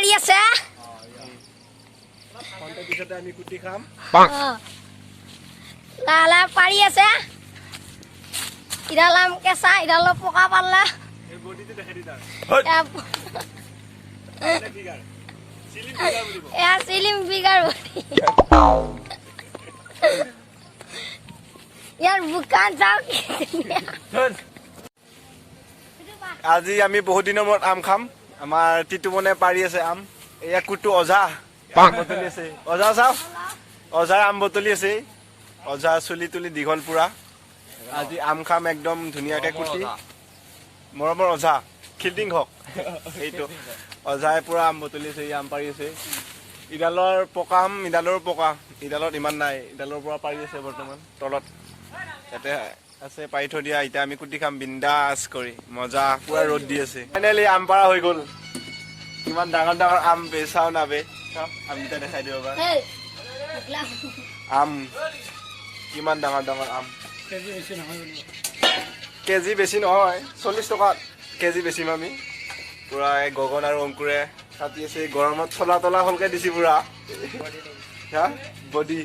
পাৰি আছে। ঘণ্টাৰ পিছতে আমি কুটি খাম। লাহে লাহে পাৰি আছে। ইডাল আম কেঁচা, ইডাল পকা পাল্লা। এই বডিটো দেখাই দি তাৰ। এয়া। ফিগাৰ, চিলিম ফিগাৰ বুলি কয়। এয়া চিলিম ফিগাৰ বডি। ইয়াৰ বুকান চাওক কি ধুনীয়া। আজি আমি বহুত দিনৰ মূৰত আম খাম। আমাৰ তিতুমনে পাৰি আছে আম। এয়া কুটু অজা আম বুটলি আছে। অজা চাওক, অজাৰ আম বুটলি আছে। অজা চুলি তুলি দীঘল পুৰা। আজি আম খাম একদম ধুনীয়াকে কুটি। মৰমৰ অজা খিল্টিং হওক। এইটো অজাই পুৰা আম বুটলি আছে, ই আম পাৰি আছে। ইডালৰ পকা আম, ইডালৰো পকা। ইডালত ইমান নাই, ইডালৰ পৰা পাৰি আছে বৰ্তমান। তলত ইয়াতে আছে পাৰি থৈ দিয়া। এতিয়া আমি কুটি খাম বিন্দাছ কৰি, মজা। পুৰা ৰ'দ দি আছে। ফাইনেলি আম পাৰা হৈ গ'ল। কিমান ডাঙৰ ডাঙৰ আম বে, চাও না বে, চাওঁ আমকেইটা দেখাই দিব পাৰা। হেই, শুক্লা। আম কিমান ডাঙৰ ডাঙৰ আম। কেজি বেছি নহয় বুলি। কেজি বেছি নহয়, 40 টকা কেজি বেচিম আমি। পুৰা এই গগন আৰু অংকুৰে কাটি আছে। গৰমত চলা তলা হলকে দিছি পুৰা। হা, বডি।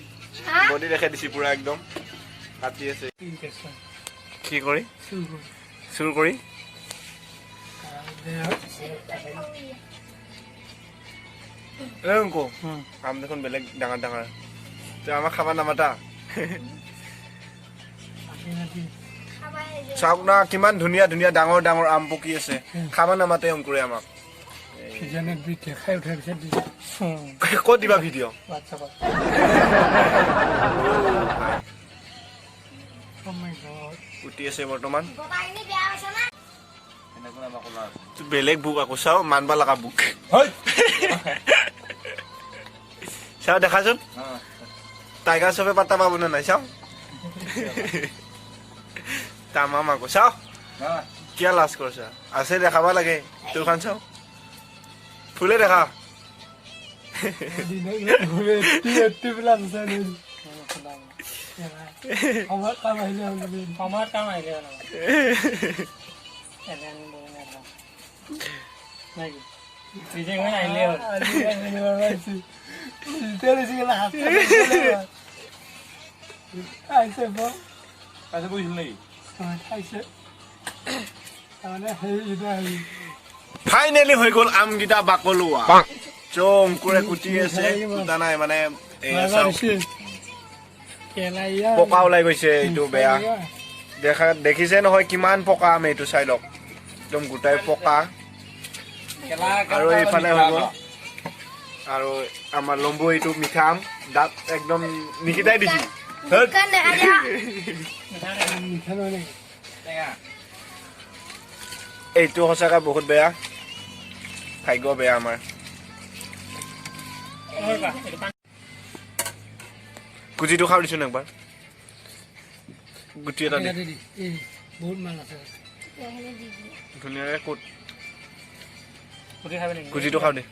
হা? বডি দেখাই দিছি পুৰা একদম। কাটি আছে। ঠিক আছে। কি কৰি? চুৰ কৰি। চুৰ কৰি। বেয়া। এ অংকু, আম দেখোন বেলেগ ডাঙৰ ডাঙৰ। তই আমাক খাবা নামাতা? মাতি। চাওক না, কিমান ধুনীয়া ধুনীয়া ডাঙৰ ডাঙৰ আম পকি আছে। খাবা নামাতে অংকুৰে আমাক। ভিডিঅ' ভিডিঅ' খাই উঠাৰ পিছত দিছে। ক'ত দিবা ভিডিঅ'? হোৱাটছএপত। Oh my God. কুটি আছে বৰ্তমান। গোটাখিনি বেয়া হৈছে না? বেলেগ বুক আকৌ চাও, মানবা লগা বুক চাও, দেখাচোন। টাইগাৰ চবে পাত্তা পাব নে নাই চাও। তামাম আকৌ চাও। কিয় লাজ কৰিছা? আছে, দেখাব লাগে। তোৰখন চাও, ফুলে দেখা। 80+ আছে। সময়ত কাম আহিলে হ'ল বুলি। সময়ত কাম আহিলে হ'ল। এনে নাই ৰিজেক্ট হৈ আহিলেই হ'ল। যেতিয়া বেছি গ'লে হাত খাইছে। খাইছে তাৰমানে সেই হেৰি। ফাইনেলি হৈ গ'ল আমকেইটা বাকলোৱা। চ, অংকুৰে কুটি আছে, কুটা নাই মানে। এয়া চাওক, পকা ওলাই গৈছে। এইটো বেয়া দেখা দেখিছে নহয়, কিমান পকা আম এইটো চাই লওক। একদম গোটাই পকা। আৰু এইফালে হৈ গ'ল। আৰু আমাৰ লম্বু এইটো মিঠা আম, দাঁত একদম নিকিতাই দিছি। ধেত। বুকখন দেখা দিয়া। মিঠা নহয় নেকি? এইটো সঁচাকে বহুত বেয়া, ভাগ্য বেয়া আমাৰ। গুটিটো খাওঁ দিছোন একবাৰ, গুটি এটা দে। দি এই বহুত মাল আছে। এইখিনি দি দিয়া। ধুনীয়াকে কুট। গুটি খাবি নেকি? গুটিটো খাওঁ দে।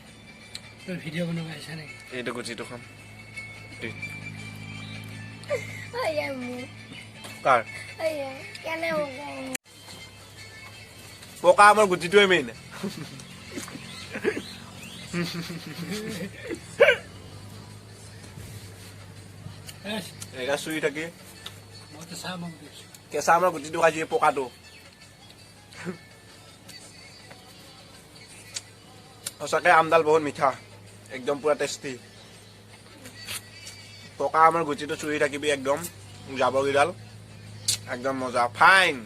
তই ভিডিঅ' বনাব আহিছা নেকি? এইটো গুটিটো খাম দে। আইয়া মোৰ। কাৰ? আইয়া, কেনে হ'ব? পকা আমৰ গুটিটোৱে মেইন। এনেকা চুই থাকি। মইতো চাহ মন দিছোঁ। কেঁচা আমৰ গুটিটো খাইছি, পকাটো। সঁচাকে আমডাল বহুত মিঠা, একদম পুৰা টেষ্টি। পকা আমৰ গুটিটো চুই থাকিবি একদম, জাবৰকেইডাল একদম মজা, ফাইন।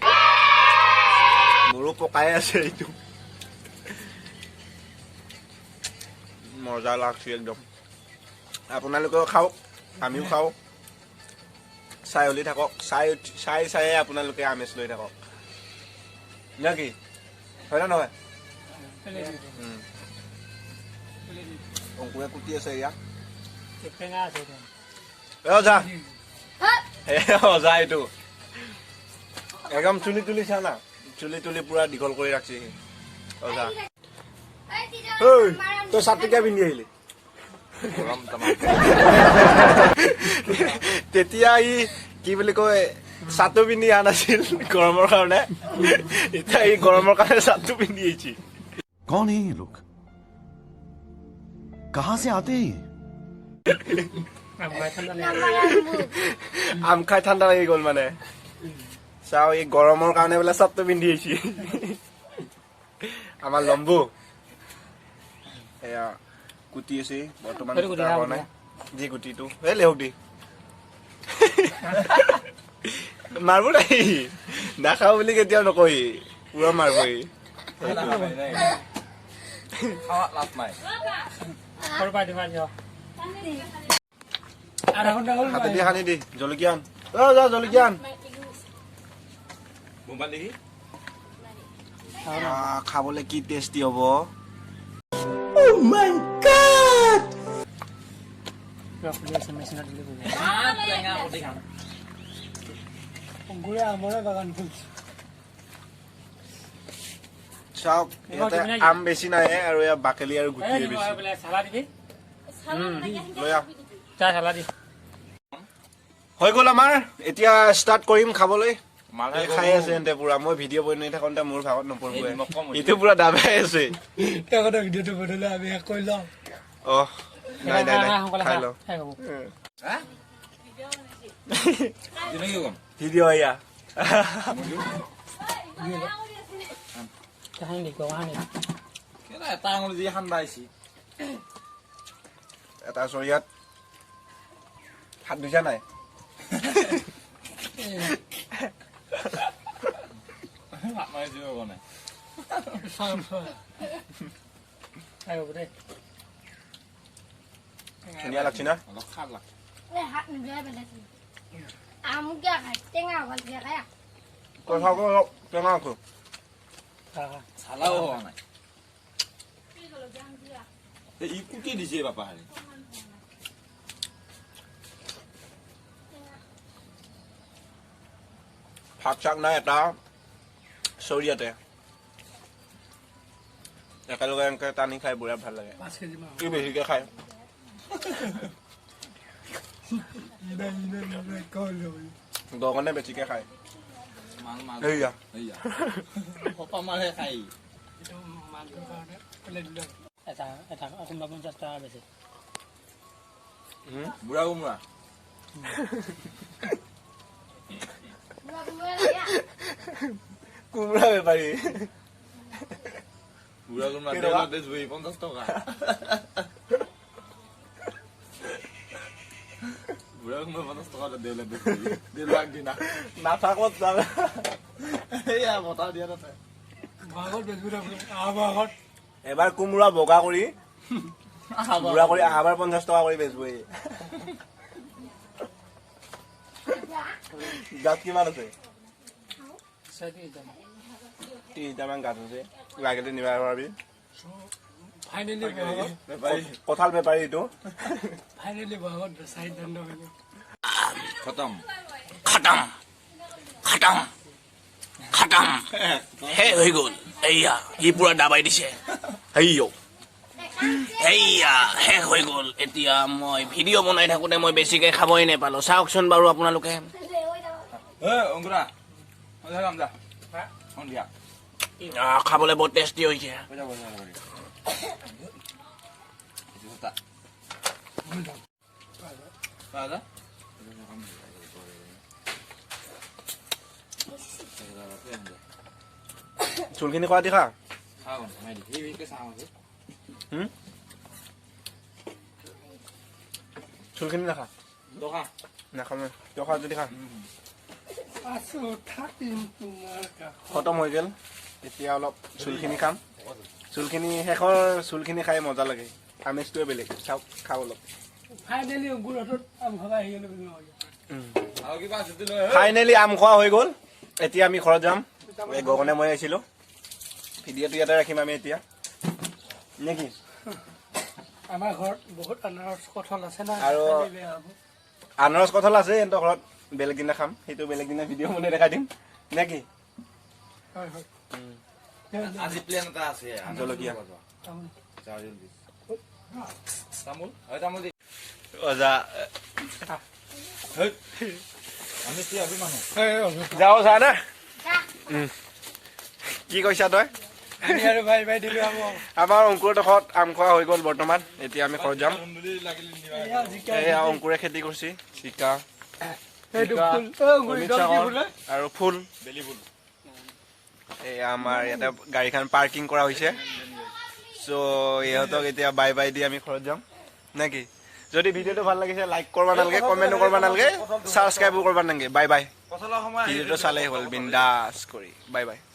মোৰো পকাই আছে এইটো। মজা লাগছে একদম। আপোনালোকেও খাওক, আমিও খাওঁ। চাই হলি থাকক, চাই চাই চাই আপোনালোকে আমেজ লৈ থাকক নে কি, হয় নে নহয়? অংকুৰে কুটি আছে এয়া। টেঙা আছে এইটো। এ অজা, এ অজা, এইটো একদম চুলি তুলি চা না, চুলি তুলি পুৰা দীঘল কৰি ৰাখছি সি। অজা ঐ, তই ছাতি কিয় পিন্ধি আহিলি? তেতিয়া ই কি বুলি কয়, ছাটো পিন্ধি অহা নাছিল গৰমৰ কাৰণে। এতিয়া ই গৰমৰ কাৰণে ছাটো পিন্ধি আহিছে। कौन है ये लोग? कहाँ से आते हैं ये? আম খাই ঠাণ্ডা লাগে। নাম্বাৰ আমবোৰ। আম খাই ঠাণ্ডা লাগি গ'ল মানে। চাওঁ, এই গৰমৰ কাৰণে বোলে চাপটো পিন্ধি আহিছে আমাৰ লম্বু। এয়া কুটি আছে বৰ্তমান। সেইটো গুটি কুটা খা, হোৱা গুটি নাই। যি গুটিটো এই লেহক দি মাৰব নাই, নাখাওঁ বুলি কেতিয়াও নকয়, পুৰা মাৰবই। সৰু পাই দিবা দিয়ক। আধা ঘণ্টা হ'ল। হাতেদি সানি দি। জলকীয়া আন, অ যা জলকীয়া আন। আহ, খাবলৈ কি টেষ্টি হ'ব! কিবা খুলি আছে, মেচিনত দিলে কৰিব। অংকুৰে আমৰে বাগান খুলিছে। চাওক, ইয়াতে আম বেছি নাই আৰু ইয়াত বাকলি আৰু এই গুটিয়ে দিব বেছি। আৰু বোলে চালা দিবি। লৈ আহ। যা, চালা দি। হৈ গ'ল আমাৰ, এতিয়া ষ্টাৰ্ট কৰিম খাবলৈ। এই খাই আছে এন্তে পুৰা। মই ভিডিঅ' বনাই থাকোঁতে মোৰ ভাগত নপৰিবই, এইটো পুৰা দাবাই আছে। লগতে ভিডিঅ'টো বনালে আমি শেষ কৰি লওঁ। অহ, নাই নাই নাই। সোনকালে খাই খা, লওঁ। খাই হ'ব। ভিডিঅ' এয়া। সানি দি, সানি দি। এটা আঙুলি দি সান্দা আহিছে। এটা চৰিয়াত হাত ধুইছা নাই? হাত মাৰি দিব পৰা নাই। খাই হ'ব দেই। ধুনীয়া লাগছি না? অলপ খাৰ লাগছে। এই হাত নুধুৱাই পেলাইছে। আম কিয় খায়? টেঙা হ'ব লাগে, খায়। কঁঠালটো অলপ টেঙা আছে। খা, খা। চালাও হোৱা নাই। ই কুটি দিছে বাপা হাৰি। ভাত চাক নাই, এটা চৰিয়াতে একেলগে এনেকে টানি খাই বিৰাট ভাল লাগে। 5 কেজি মান। কি বেছিকে খায়। গগনে বেছিকে খায়। মাল মাল। এইয়া। এইয়া কপা মালহে খাই। এইটো মালটোৰ কাৰণে পেলাই দিলোঁ। এটা এটা কোনোবা 50 টকা বেছি। বুঢ়া কোমোৰা। বুঢ়া কোমোৰা লাগে। কোমোৰা বেপাৰী। বুঢ়া কোমোৰা। কেইটকা? তেলত জুই 50 টকা। বুঢ়া কোমোৰা 50 টকা দেউলত দিলো আগদিনা। নাথাকত যাম। এইয়া বতাহ দিয়া তাতে। বহাগত বেচিব লাগিব, অহা বহাগত। এবাৰ কোমোৰা বগা কৰি বুঢ়া কৰি আহাবাৰ 50 টকা কৰি বেচবই। গাছ কিমান আছে? 36টা। 30টামান গাছ আছে, লাগিলে নিব পাৰিবি। ফাইনেলি বহাগত বেপাৰী। কঁঠাল বেপাৰী এইটো। ফাইনেলি বহাগত বেচা সিদ্ধান্ত হৈ গ'ল। খতম। খতম, খতম, খতম, শেষ হৈ গ'ল। এইয়া সি পুৰা দাবাই দিছে। হেইয়, এইয়া শেষ হৈ গ'ল। এতিয়া মই ভিডিঅ' বনাই থাকোঁতে মই বেছিকৈ খাবই নাপালোঁ। চাওকচোন বাৰু আপোনালোকে। ঐ অংকুৰা, সন্ধিয়া যাম যা সন্ধিয়া। আহ, খাবলৈ বৰ টেষ্টি হৈছে। পইচা পইচা কৰি এইটো সূতা পাঁচ। চুলখিনি খোৱা দি খা। হুম? চুলখিনি নাখা। নাখাম মই। তই খা যদি খা। আছো, থাকিম তোমাৰ কাষত। খতম হৈ গ'ল। এতিয়া অলপ চুলখিনি খাম। চুলখিনি, শেষৰ চুলখিনি খাই মজা লাগে, আমেজটোৱে বেলেগ। চাওক, খাওঁ অলপ। ফাইনেলি অংকুৰ হাতত আম খাব আহি গ'লো বুলি নহয়। ফাইনেলি আম খোৱা হৈ গ'ল। এতিয়া আমি ঘৰত যাম। এই গগনে মই আহিছিলোঁ। ভিডিঅ'টো ইয়াতে ৰাখিম আমি এতিয়া, নেকি? আমাৰ ঘৰত বহুত আনাৰস, কঁঠাল আছে না। খালে বেয়া হ'ব। আনাৰস, কঁঠাল আছে সিহঁতৰ ঘৰত, বেলেগ দিনা খাম। সেইটো বেলেগ দিনা ভিডিঅ' বনাই দেখাই দিম, নেকি? হয়। আজি প্লেন এটা আছে। জলকীয়া। তামোল। তামোল হয়, তামোল দি। অজা। আমি কি আমি মানুহ। যাওঁ, যা না। যা। কি কৈছা তই? আমি আৰু বাই বাই দিলো আকৌ। আমাৰ অংকুৰৰ ঘৰত আম খোৱা হৈ গ'ল বৰ্তমান। এতিয়া আমি ঘৰত যাম। লাগিলে নিবা। এয়া জিকা। এয়া অংকুৰে খেতি কৰিছে জিকা, সেইটো জিকা, ফুল। অ, গুৰি অমিত দম কি চাহৰ বোলে? আৰু ফুল। বেলি ফুল। এয়া আমাৰ ইয়াতে গাড়ীখন পাৰ্কিং কৰা হৈছে। চ' ইহঁতক এতিয়া বাই বাই the আমি ঘৰত যাম নে কি? যদি ভিডিঅ'টো ভাল লাগিছে, লাইক কৰিব নালাগে, কমেণ্টো কৰিব নালাগে, ছাবস্ক্ৰাইবো কৰিব নালাগে। Bye bye. কঁঠালৰ সময়। ভিডিঅ'টো চালেই হ'ল বিন্দাছ কৰি। Bye bye.